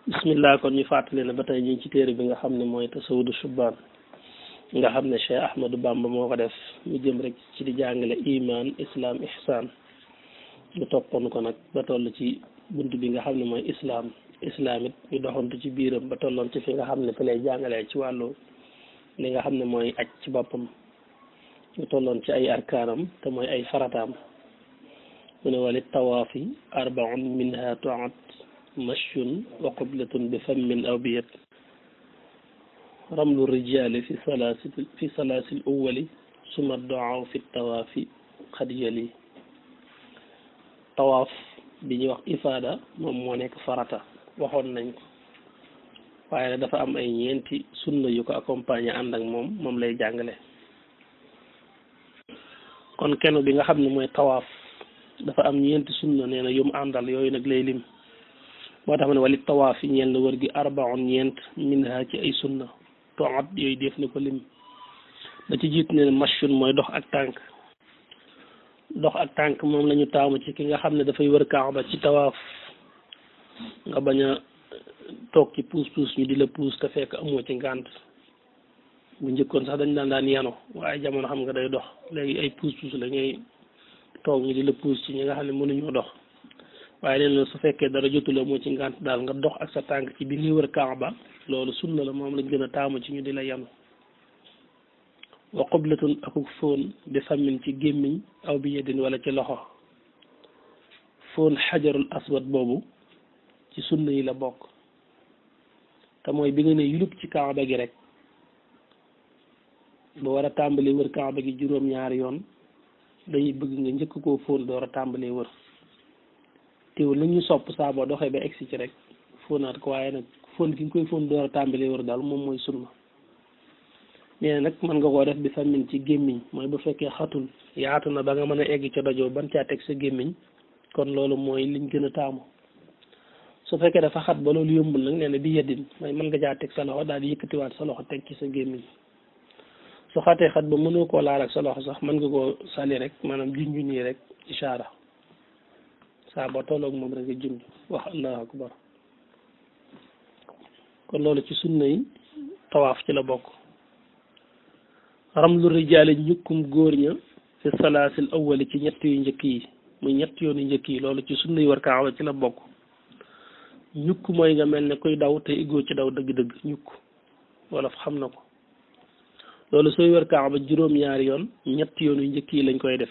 bismillah kon ñu fàttali ne ba tey ñu ngi ci téere bi nga xam ne mooy tasawudu shubaan nga xam ne Cheikh Ahmadou Bamba moo ko def mu jëm rek ci di jàngale iman islam ihsan ñu toppoon ko nag ba toll ci bunt bi nga xam ne mooy islam it ñu doxantu ci biiram ba tolloon ci fi nga xam ne fi lay jàngalee ci wàllu li nga xam ne mooy aj ci boppam ñu tolloon ci ay arkaanam te mooy ay farataam mu ne walit tawaafi arbaun minha tuat mashun wa qublatun bi fammin aw bi yad ramlu rijali fi salaasil awwali suma doaw fi tawaafi xad yali tawaaf bi ñuy wax ifaada moom moo nekk farata waxoon nañ ko waaye dafa am ay ñeenti sunna yu ko accompagner ànd ak moom lay jàngale kon kenn bi nga xam ne mooy tawaaf dafa am ñeenti sunna nee na yum àndal yooyu nag lay lim moo tax ma ne walit tawaaf yi ñeel na wër gi arbaon ñeent minha ci ay sunna toat yooyu def na ko lim ba ci jiit ne mashun mooy dox ak tànk moom la ñu taamu ci ki nga xam ne dafay wër kaaba ci tawaaf nga bañ a toog ci puus ñu di la puus te fekk amoo ci ngànt bu njëkkoon sax dañ daan yano waaye jamono xam nga day dox léegi ay puus la ngay toog ñu di la puus ci ñi nga xam ne mënuñoo dox waaye neen na su fekkee dara jotula moo ci ngànt daal nga dox ak sa tànk ci bi ngay wër kaaba loolu sunna la moom lañ gën a taamu ci ñu di la yanu wa qublatun akuk fóon bi fammin ci gémmiñ aw bi yedin wala ci loxo fóon xajarul aswad boobu ci sunna yi la bokk te mooy bi nga ne yulub ci kaaba gi rek ba war a tàmbali wër kaaba gi juróom-ñaari yoon dañuy bëgg nga njëkk koo fóon door a tàmbalee wër teewul la ñu sopp saa boo doxee ba egsi ci rek fóonaat ko waaye nag fóon gi nga koy fóon door a tàmbalee wër daal moom mooy sunna nee nag mën nga koo def bi famine ci gémmiñ mooy bu fekkee xatul yaatu na ba nga mën a egg ca dojoo ban caa teg sa gémmiñ kon loolu mooy liñ gën a taamu su fekkee dafa xat ba loolu yombul nag nee na bi yeddin mooy mën nga caa teg sa loxo daal di yëkkatiwaat sa loxo teg ci sa gémmiñ su xatee xat ba mënoo koo laal ak sa loxo sax mën nga koo sali rek maanaam junju nii rek ishaara saa ba tolloog moom rek nga junj wax allahu akbar kon loolu ci sunna yi tawaaf ci la bokk ramlu rijaali ñukkum góor ña fi salaasil awwali ci ñett yu njëkk yi muy ñett yoon yu njëkk yi loolu ci sunna yi war kaaba ci la bokk ñukk mooy nga mel ne kuy daw te iggoo ci daw dëgg-dëgg ñukk wala xam na ko loolu sooy wër kaaba juróom-ñaari yoon ñett yoon yu njëkk yi lañ koy def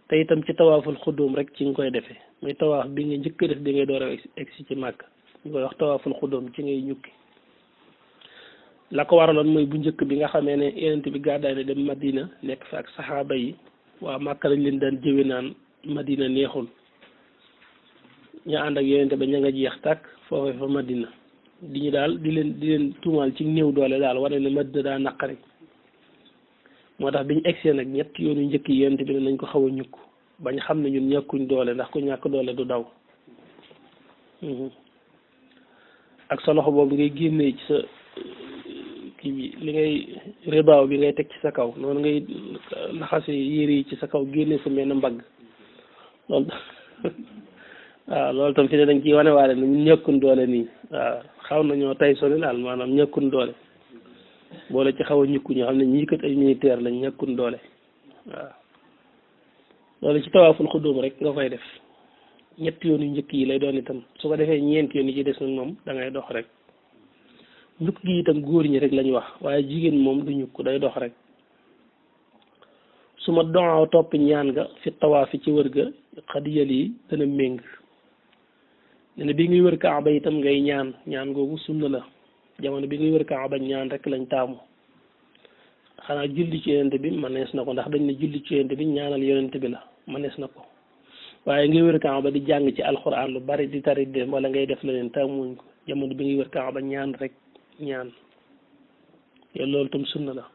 te itam ci tawaaful xudum rek ci nga koy defee muy tawaaf bi nga njëkk def bi ngay door a egsi ci màkk ñu koy wax tawaaful xudum ci ngay ñukki la ko waraloon mooy bu njëkk bi nga xamee ne yonent bi gàddaay na dem Madina nekk fi ak saxaaba yi waa Màkka lañ leen daan jëwe naan Madina neexul ñu ànd ak yonent ba ña nga jeex tàkk foofee fa Madina di ñu daal di leen tuumaal ci néew doole daal wane ne Madina daa naqari moo tax biñu egsee nag ñett yoonu njëkk yi yonent bi ne nañ ko xaw a ñukk bañ xam ne ñun ñàkkuñ doole ndax ku ñàkk doole du daw ak sa loxo boobu ngay génnee ci sa kii bi li ngay ribaaw bi ngay teg ci sa kaw noonu ngay laxase yére yi ci sa kaw génne sa mel ne mbagg loolu waaw loolu tam fi ne dañ ciy wane waale ne ñun ñàkkuñ doole nii waaw xaw nañoo tay soni daal maanaam ñàkkuñ doole boole ci xaw a ñukku ñoo xam ne ñii kat ay militaire lañ ñàkkuñ doole waaw loolu ci tawaaful xudum rek nga koy def ñett yoon yu njëkk yi lay doon itam su ko defee ñeent yoon yi ci des nag moom da ngay dox rek ñukk gi itam góor ñi rek lañu wax waaye jigéen moom du ñukk day dox rek su ma doxaw topp ñaan nga fi tawaafi ci wër ga xadiyal yi dana méng ne bi ngay wër kaaba itam ngay ñaan googu sunna la jamono bi ngay wër kaaba ñaan rek lañ taamu xanaa julli ci yonent bi manees na ko ndax dañ ne julli ci yonent bi ñaanal yonent bi la manees na ko waaye ngay wër kaaba di jàng ci alxuraan lu bari di tari de wala ngay def leneen taamuñ ko jamono bi ngay wër kaaba ñaan rek ñaan yow loolu tam sunna la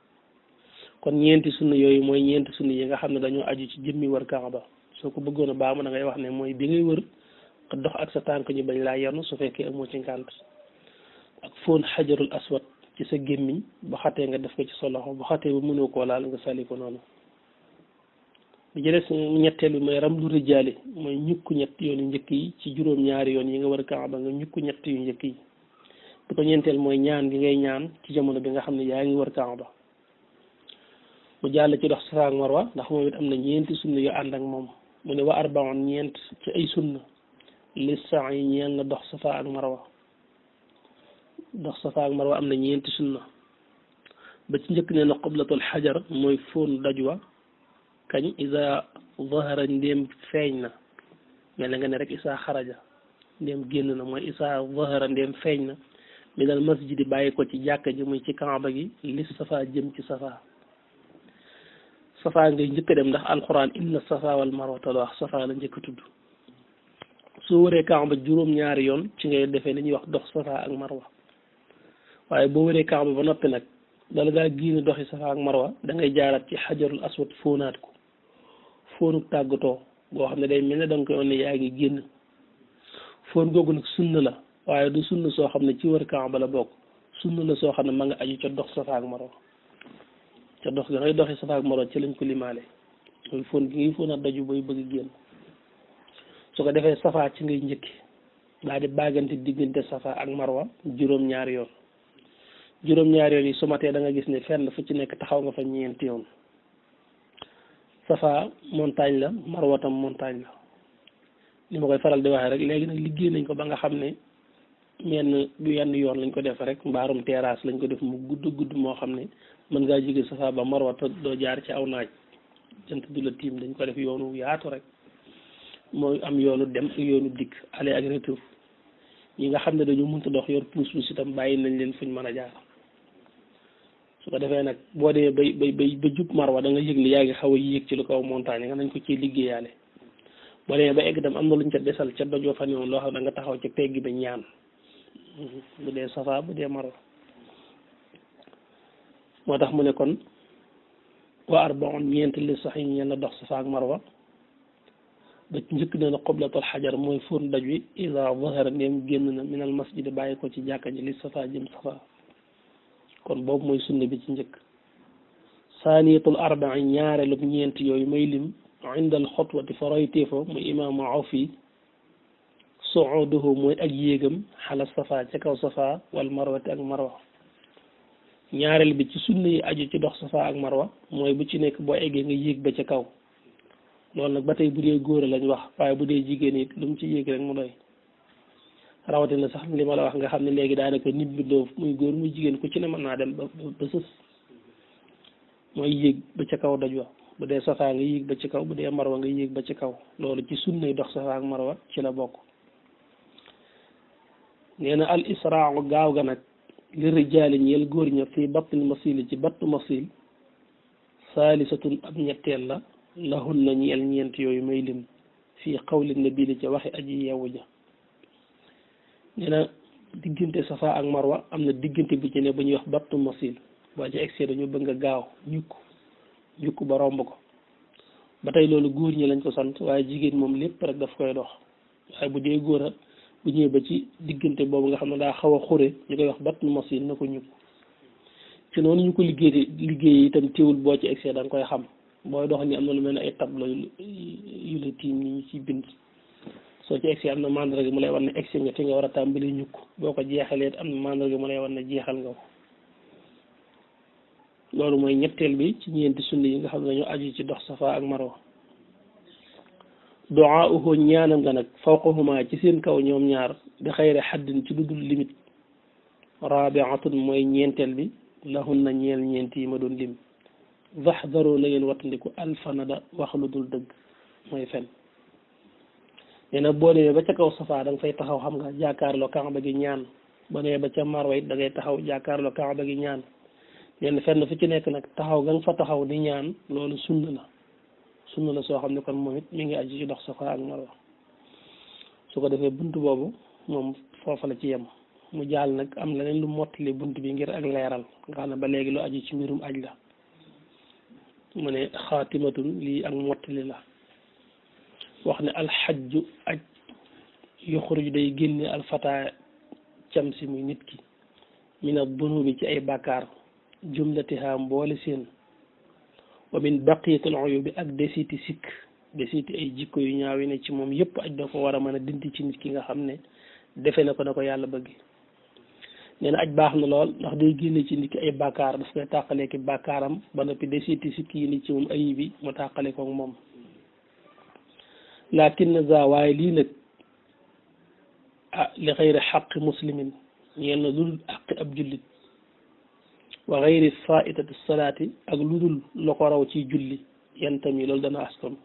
kon ñeenti sunna yooyu mooy ñeenti sunna yi nga xam ne dañoo aju ci jëmmi wër kaaba soo ko bëggoon a baamu da ngay wax ne mooy bi ngay wër dox ak sa tànk ñu bañ laa yanu su fekkee amoo ci ngànt ak fóon xajarul aswad ci sa gémmiñ bu xatee nga def ko ci sa loxo bu xatee ba mënoo koo laal nga sali ko noonu bi ci des ñetteel bi mooy ramlu rijaali mooy ñukku ñett yoon yu njëkk yi ci juróom-ñaari yoon yi nga war a kaaba nga ñukku ñett yu njëkk yi bi ko ñeenteel mooy ñaan gi ngay ñaan ci jamono bi nga xam ne yaa ngi war kaaba mu jàll ci dox safa ak marwa ndax moom it am na ñeenti sunna yu ànd ak moom mu ne wa arbaon ñeent ci ay sunna li saa yi ñeel na dox safa ak marwa dox safa ak marwa am na ñeenti sunna ba ci njëkk ne na qiblatul xajar mooy fóon dajwa kañ isa zahara ndéem feeñ na mel na nga ne rek isa xaraja ndéem génn na mooy isa zahara ndéem feeñ na mi dal masjidi bàyyi ko ci jàkka ji muy ci kaaba gi li safa jëm ci safa safa ngay njëkk a dem ndax alquran inna safa wal marwata la wax safa la njëkk a tudd soo wëree kaaba juróom-ñaari yoon ci ngay defee li ñuy wax dox safa ak marwa waaye boo wëree kaaba ba noppi nag dala ngaa génn doxi safa ak marwa da ngay jaaraat ci xajarul aswad fóonaat ko fóonu tàggatoo boo xam ne day mel ne da nga koy wan ne yaa ngi génn fóon googu nag sunna la waaye du sunna soo xam ne ci wër kaaba la bokk sunna la soo xam ne ma nga aju ca dox safa ak marwa ca dox ga ngay doxi safa ak marwa ci lañ ko limaale mooy fóon gi ngay fóonaat daju bay bëgg génn su ko defee safa ci ngay njëkki daa di baagante diggante safa ak marwa juróom-ñaari yoon juróom-ñaari yoon yi su matee da nga gis ne fenn fu ci nekk taxaw nga fa ñeenti yoon safa montagne la marwa tam montagne la li ma koy faral di waxee rek léegi nag liggéey nañ ko ba nga xam ne yenn yoon lañ ko def rek mbaarum terrasse lañ ko def mu gudd moo xam ne mën ngaa jóge safa ba marwa te doo jaar ci aw naaj jant du la tiim dañ ko def yoonu yaatu rek mooy am yoonu dem ak yoonu dikk aller ak retour ñi nga xam ne dañu mënta dox yor puus itam bàyyi nañ leen fuñ mën a jaar su ko defee nag boo dee ba jub marwa da nga yëg ni yaa ngi xaw a yéeg ci lu kaw montagne nga nañ ko ciy liggéeyaale boo demee ba egg itam am na luñ ca desal ca dojoo fa ñëwoon loo xam ne nga taxaw ca pegg ba ñaan bu dee safa bu dee marwa moo tax mu ne kon wa arbaon ñeent li sax yi ñeen la dox safa ak marwa ba njëkk na na qiblatul xajar mooy fóon daj wi ida zahara ndéem génn na minal masjid bàyyi ko ci jàkka ji li safa jëm safa kon boobu mooy sunna bi ci njëkk saaniyatul arbai ñaareelu ñeent yooyu may lim indal xotwati fa royteefo muy imaamu awfi suuduhu mooy ak yéegam xala safa ca kaw safa wal marwati ak marwa ñaareel bi ci sunna yi aju ci dox safa ak marwa mooy bu ci nekk boo eggee nga yéeg ba ca kaw loolu nag ba tey bu dee góor lañ wax waaye bu dee jigéen it lu mu ci yéeg rek mu doy rawatina sax li ma la wax nga xam ne léegi daanaka nit bi doof muy góor muy jigéen ku ci ne mën naa dem ba sës mooy yéeg ba ca kaw daj wa bu dee safa nga yéeg ba ci kaw bu dee marwa nga yéeg ba ci kaw loolu ci sunnay dox safa ak marwa ci la bokk nee na al israu gaaw ga nag li rijaali ñeel góor ña fii battul masili ci battu masil saalisatun ab ñetteel la lahun na ñeel ñeent yooyu may lim fii xawli nabi li ca waxi aji yeewu ja nee na diggante safa ak marwa am na diggante bi ci ne bu ñuy wax battu masil boo ci egsi dañu bëgg a gaaw ñukk ba romb ko ba tey loolu góor ñi lañ ko sant waaye jigéen moom lépp rek daf koy dox waaye bu dee góor a bu ñëwee ba ci diggante boobu nga xam ne daa xaw a xure ñu koy wax battu masil na ko ñukk ci noonu ñu ko liggéey itam teewul boo ci egsi da nga koy xam booy dox ni am na lu mel ne ay tableau yu la tiim ñi ci bind soo ci egsi am na mandarga mu lay war ne egsi nga fi nga war a tàmbali ñukk boo ko jeexalee am na mandarga mu lay war ne jeexal nga ko loolu mooy ñetteel bi ci ñeenti sunni yi nga xam ne dañoo aju ci dox safa ak marwa du'aa'uhu ñaanam nga nag fawqahuma ci seen kaw ñoom ñaar bi xayri xaddin ci dudul limite rabi'atun mooy ñeenteel bi lahun na ñeel ñeenti yi ma doon lim faxdaru na ngeen wattandiku alfanada wax lu dul dëgg mooy fen nee na boo demee ba ca kaw safa da nga fay taxaw xam nga jàkkaarloo kaaba gi ñaan boo demee ba ca marwa it da ngay taxaw jàkkaarloo kaaba gi ñaan leen fenn fu ci nekk nag taxaw nga fa taxaw di ñaan loolu sunna la soo xam ne kon moom it mi ngi aju ci dox safa ak marwa su ko defee bunt boobu moom foofa la ci yem mu jaal nag am leneen lu mottali bunt bi ngir ak leeral nga xam ne ba léegi lu aju ci mbirum aj la mu ne xaatimatun lii ak mottali la wax ne alxajju aj yuxruj day génne alfata cam si muy nit ki min ad-dunubi ci ay bàkkaar jumlatiha mboole seen wa min baqiyatil uyubi ak desiti sikk desiti ay jikko yu ñaaw yi ne ci moom yëpp aj da ko war a mën a dindi ci nit ki nga xam ne defe na ko na ko yàlla bëgg nee na aj baax na lool ndax day génne ci nit ki ay bàkkaar daf koy tàqalee ki bàkkaaram ba noppi desiti sikk yi ni ci moom ayib bi mu tàqale ko moom lakin za waaye lii nag li xayri xaqi muslimin ñeel na lu dul àqi ab jullit wa xayri faitati salaati ak lu dul la ko raw ci julli yentam yi loolu dana askan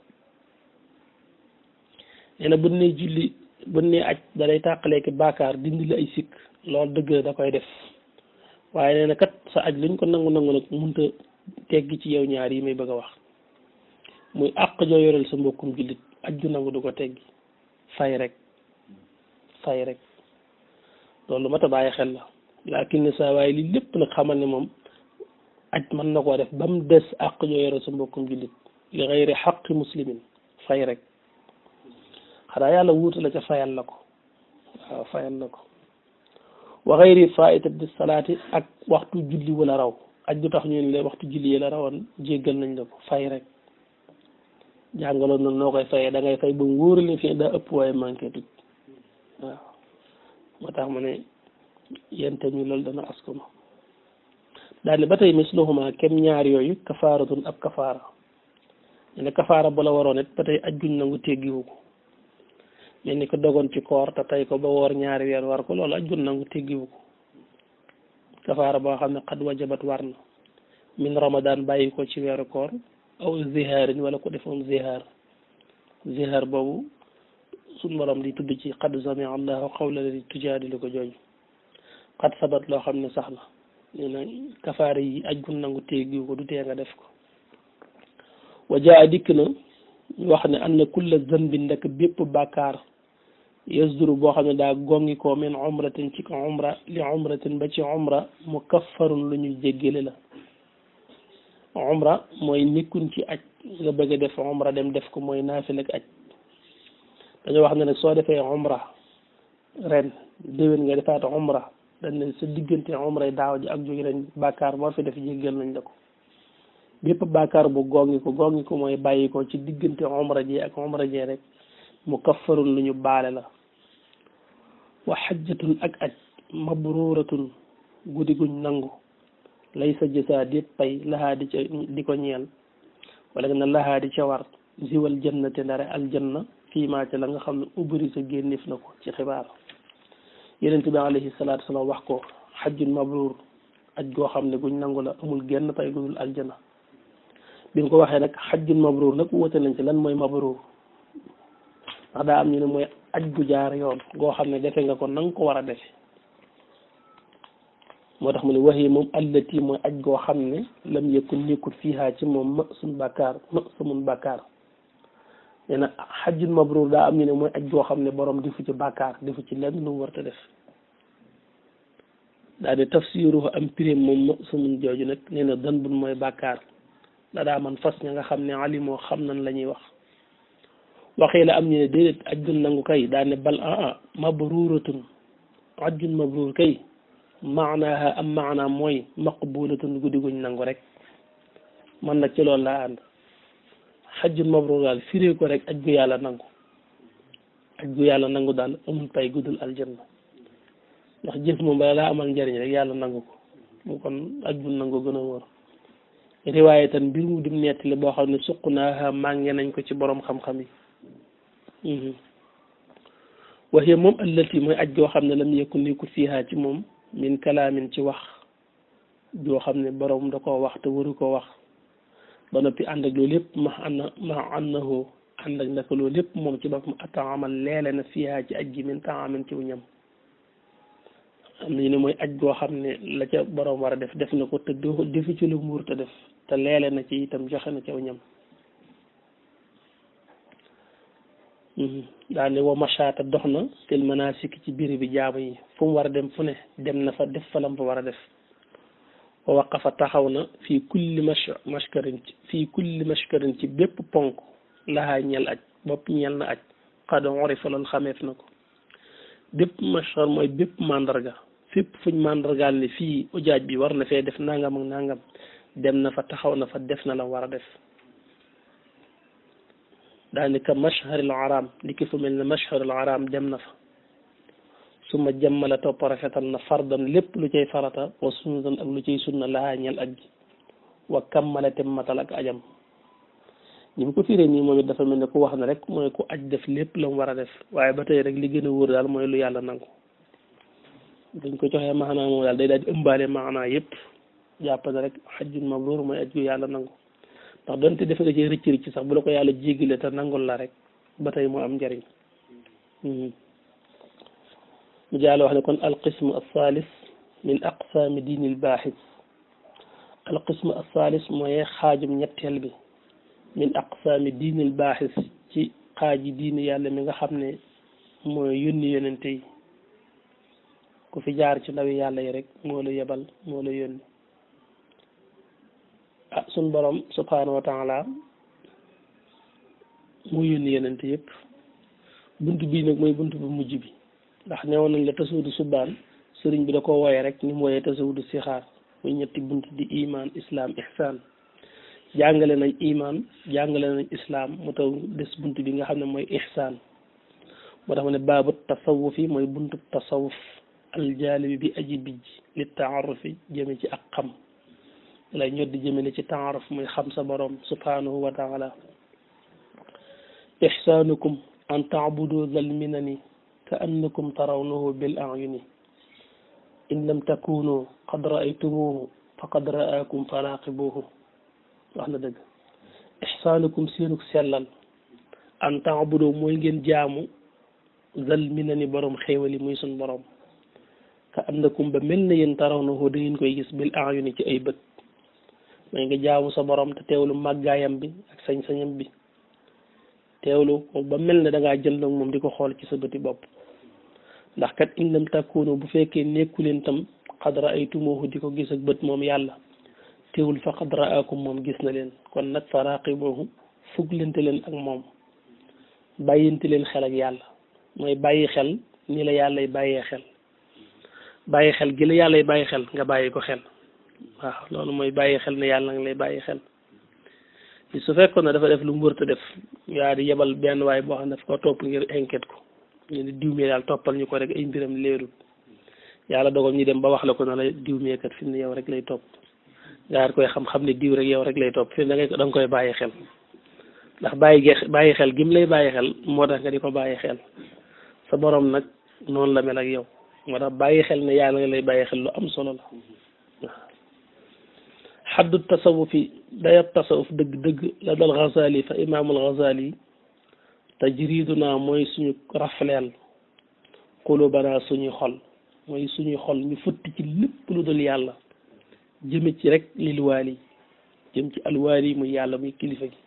nee na buñ ne julli buñ ne aj da lay tàqalee ki bàkkaar dindi la ay sikk loolu dëgg la da koy def waaye nee na kat sa aj luñ ko nangu nag munta teggi ci yow ñaar yi may bëgg a wax muy àq joo yoreel sa mbokkum jullit aj ju nangu du ko teggi fay rek loolu mat a bàyyi xel la laakin ne saa waaye lii lépp nag xamal ne moom aj mën na koo def ba mu des àq joo yoreel sa mbokkum jullit li xayri xaqi muslimin fay rek xanaa yàlla wuutu la ca fayal la ko waaw fayal la ko wa xayri faitati salaati ak waxtu julli wala raw aj du tax ñu ne la waxtu julli yi la rawoon jéggal nañ la ko fay rek jàngaloon na noo koy fayee da ngay fay ba wóorale fii daa ëpp waaye manqué tut waaw moo tax ma ne yéen tamit loolu dana askuma daane ba tey misluhuma kem ñaar yooyu kafaaratun ab kafaara ne kafaara bu la waroon it ba tey aj guñ nangu teggiwu ko mel ni ko dogoon ci koor te tey ko ba woor ñaari weer war ko loolu aj guñ nangu teggiwu ko kafaara boo xam ne xad wajabat war na min ramadan bàyyi ko ci weeru koor aw zihaarin wala ko defoon zihaar boobu suñ borom di tudd ci qad samia allahu qawla lati tujaadilu ko jooju qad sabat loo xam ne sax la nee na kafaara yi aj gun nangu teggiwu ko du tee nga def ko wa jaa dikk na wax ne an na kulla zanbin ndek bépp bàkkaar yasduru boo xam ne daa gongi ko min umratin ci ko umra li umratin ba ci umra mukaffarun lu ñu jéggale la umra mooy nekkun ci aj nga bëgg a def umra dem def ko mooy naafil ak aj dañoo wax ne nag soo defee umra ren déwén nga defaat umra dañ ne sa diggante umra yi daaw ji ak jóge ren bàkkaar moo fi def jéggal nañ la ko bépp bàkkaar bu gongi ko mooy bàyyi ko ci diggante umra ji ak umra ji rek mukaffarun lu ñu baale la wa xajjatun ak aj mabruratun guddi guñ nangu lay sa jësaa déet pay lahaa di ca di ko ñeel wala nga ne lahaa di ca war ziwal jannate ndare aljanna fii maa ca la nga xam ne ubri sa génnif na ko ci xibaar yonent bi alayhi salaatu salaam wax ko xajjun mabrur aj goo xam ne guñ nangu la amul genn pay gudul aljanna bi mu ko waxee nag xajjun mabrur nag wute nañ ci lan mooy mabrur ndax daa am ñu ne mooy aj gu jaar yoon goo xam ne defe nga ko na nga ko war a defe moo tax mu ne waxee moom allati mooy aj goo xam ne lam yëkkun nekkul fiihaa ci moom sumun bàkkaar nee na xajjul mabruur daa am ñu ne mooy aj goo xam ne borom defu ci bàkkaar defu ci lenn lu mu war a def daa de tafsiruhu am pirim moom sumun jooju nag nee na dan bun mooy bàkkaar daa man fas ña nga xam ne alimoo xam nan la ñuy wax waxee la am ñu ne déedéet ajjun nangu kay daa ne bal mabruuratun ajjun mabruur kay maanaaha am maanaam mooy maqbulatun guddi guñ nangu rek man nag ci loolu laa ànd xajjun mabruur daal firee ko rek aj gu yàlla nangu daal amul pay guddul aljanna ndax jëf moom bala laa amal njëriñ rek yàlla nangu ko mu kon aj gu nangu gën a wóor riwaaye tan mbir mu dim nettali boo xam ne suq naa mànge nañ ko ci borom xam-xam yi waxee moom allati mooy aj goo xam ne lam yekku nekkul fiihaa ci moom min kalaamin ci wax joo xam ne borom da koo wax te waru ko wax ba noppi ànd ak loolu lépp ma annahu ànd ak naka loolu lépp moom ci boppam ataamal leele na fiihaa ci aj gi min taamin ci wu ñam am nañu ne mooy aj goo xam ne la ca borom war a def na ko te defu ci lu muur te def te leele na ci itam joxe na ca wu ñam daal ne wa machaata dox na tel manasik ci biir bi jaamu yi fu mu war a dem fu ne dem na fa def fa lam fa war a def wa waqafa taxaw na fii kulli mashkarin ci bépp ponk lahaa ñel aj bopp ñel na aj xad urifa loolu xameef na ko bépp mashkar mooy bépp mandarga fépp fuñ mandargaal ne fii ujaaj bi war na fee def nangam ak nangam dem na fa taxaw na fa def na la war a def daanaka mashharil haram li ki fu mel ne mashharil haram dem na fa su ma jàmmala topp rafetal na fardan lépp lu cay farata wa sunnatan ak lu cay sunna laa ñel aj gi wa kammala te matal ak ajam ñi mu ko firee nii moom it dafa mel ne ku wax ne rek mooy ku aj def lépp la mu war a def waaye ba tey rek li gën a wóor daal mooy lu yàlla nangu dañ ko joxee maanaa moom daal day daal di ëmbaale maanaa yëpp jàpp ne rek xajjun mabruur mooy aj gu yàlla nangu ndax donte def nga ci rëcc rëcc sax bu la ko yàlla jéggile te nangul la rek ba tey moo am njëriñ mu jaale wax ne kon alqismu alsalis min aqsaami diini albaaxis alqismu alsalis mooy xaajum ñetteel bi min aqsaami diini albaaxis ci xaaji diini yàlla mi nga xam ne mooy yónni yonente yi ku fi jaar ci ndawi yàlla yi rek moo la yebal moo la yónni ah suñ borom subhanahu wa taala mu yónni yonente yëpp bunt bii nag mooy bunt bu mujj bi ndax newoon nañ la tasawudu subaan sëriñ bi da ko wooye rek ni mu wooyee tasawudu sixaar muy ñetti bunt di iman islam ihsan jàngale nañ iman jàngale nañ islam mu taw des bunt bi nga xam ne mooy ihsan moo tax ma ne baabu tasawufi mooy buntu tasawuf aljaalibi bi aji bijj li taarufi jëme ci ak xam lay ñoddi jëmele ci taaruf muy xam sa borom subhanahu wa taala ihsanukum an taabudu zal minani ka annakum tarawnahu bil a'yuni in lam takunu qad ra'aytumuhu faqad ra'akum faraqibuhu wax na dëgg ihsanukum seenuk sellal an taabudu mooy ngeen jaamu zal minani borom xéewali muy sun borom ka annakum ba mel na yéen tarawnahu da ngeen koy gis bil a'yuni ci ay bët mooy nga jaamu sa borom te teewlu màggaayam bi ak sañ-sañam bi teewlu ko ba mel ne da ngaa jënd ak moom di ko xool ci sa bëti bopp ndax kat in lam takunu bu fekkee nekku leen tam qad ra'aytumuhu di ko gis ak bët moom yàlla teewul fa qad ra'akum moom gis na leen kon nag fa raqibuhu fuglante leen ak moom bàyyinte leen xel ak yàlla mooy bàyyi xel ni la yàllay bàyyee xel bàyyi xel gi la yàllay bàyyi xel nga bàyyi ko xel waaw loolu mooy bàyyi xel ne yàlla nga lay bàyyi xel su fekkoon ne dafa def lu mu wërta def yaa di yebal benn waay boo xam ne daf ko topp ngir enquête ko ñu ne diw mi daal toppal ñu ko rek ay mbiram leerul yàlla dogal ñu dem ba wax la ko ne la diw mi kat fi mu ne yow rek lay topp yaa koy xam-xam ne diw rek yow rek lay topp fi mu ne da nga koy bàyyi xel ndax bàyyi xel gi mu lay bàyyi xel moo tax nga di ko bàyyi xel sa borom nag noonu la mel ak yow moo tax bàyyi xel ne yàlla nga lay bàyyi xel lu am solo la xaddu tasawufi dayab tasawuf dëgg-dëgg la dal Ghazali fa imaamul Ghazali tajriduna mooy suñu rafleel qulubana suñuy xol mooy suñuy xol ñu futti ci lépp lu dul yàlla jëme ci rek lil waali jëm ci alwaali muy yàlla muy kilifa gi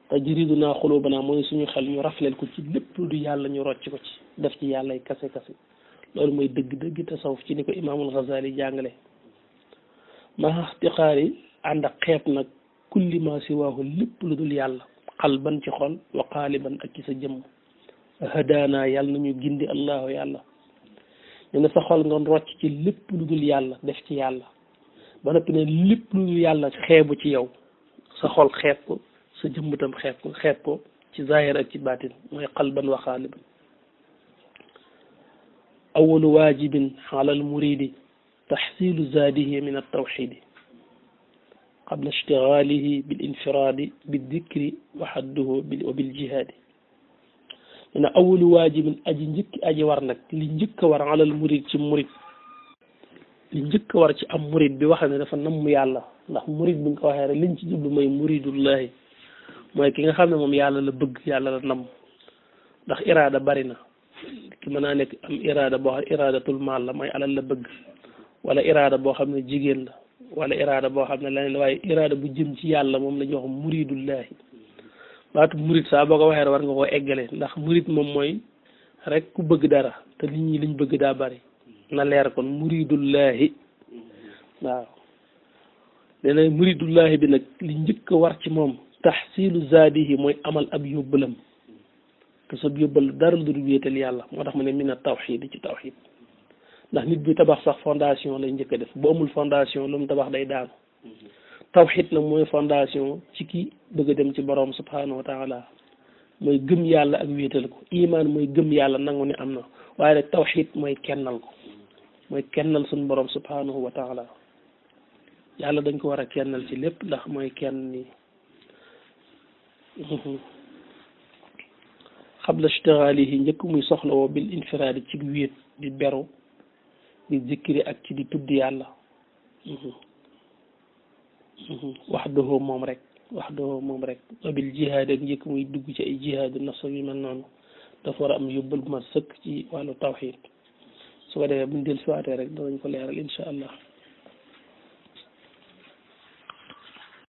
tajriduna qulubana mooy suñu xel ñu rafleel ko ci lépp lu dul yàlla ñu rocc ko ci def ci yàlla ay kase kase loolu mooy dëgg-dëgg tasawuf ci ni ko imaamul Ghazali jàngale ma ixtiqaari ànd ak xeet nag kulli ma siwaahu lépp lu dul yàlla xalban ci xol wa qaaliban ak ci sa jëmm hadaana yàlla nañu gindi allahu yàlla ñu ne sa xol nga rocc ci lépp lu dul yàlla def ci yàlla ba noppi ne lépp lu dul yàlla xeebu ci yow sa xol xeeb ko sa jëmm tam xeeb ko ci zahir ak ci baatin mooy qalban wa qaaliban awalu waajibin ala al muridi taxsilu zaadihi min altawxidi qabla ishtigaalihi bil infiraadi biddikri wa xadduhu wa biljihaadi nee na awalu waajibin aji njëkki aji war nag li njëkk a war alal murid ci murid li njëkk a war ci am murid bi wax ne dafa namm yàlla ndax murid bi nga ko waxee rek liñ ci jublu mooy muridullahi mooy ki nga xam ne moom yàlla la bëgg yàlla la namm ndax iraada bari na ki mën naa nekk am iraada boo xam iraadatul maal la mooy alal la bëgg wala iraada boo xam ne jigéen la wala iraada boo xam ne leneen la waaye iraada bu jëm ci yàlla moom la ñuy wax muridullahi baatu murid saa boo ko waxee war nga koo eggale ndax murid moom mooy rek ku bëgg dara te nit ñi liñ bëgg daa bari na leer kon muridullahi waaw leneen muridullahi bi nag li njëkk a war ci moom taxsilu zaadihi mooy amal ab yóbbalam te sa yóbbal dara lu dul wéetal yàlla moo tax mu ne min a tawxid ci tawxid ndax nit bi tabax sax fondation lay njëkk a def bu amul fondation lu mu tabax day daanu tawxid nag mooy fondation ci ki bëgg a dem ci borom subhanahu wa taala mooy gëm yàlla ak wéetal ko iman mooy gëm yàlla nangu ne am na waaye rek tawxid mooy kennal ko mooy kennal suñu borom subhanahu wa taala yàlla dañ ko war a kennal ci lépp ndax mooy kenn ni xabla ishtigaalihi njëkk muy soxla woo bil infiraadi ci wéet di beru di zikri ak ci di tudd yàlla waxdahu moom rek wa bil jihaad ak njëkk muy dugg ci ay jihaad nafs yu mel noonu dafa war a am yóbbal bu ma sëkk ci wàllu tawxiid su ko defee buñ del siwaatee rek danañ ko leeral insha allah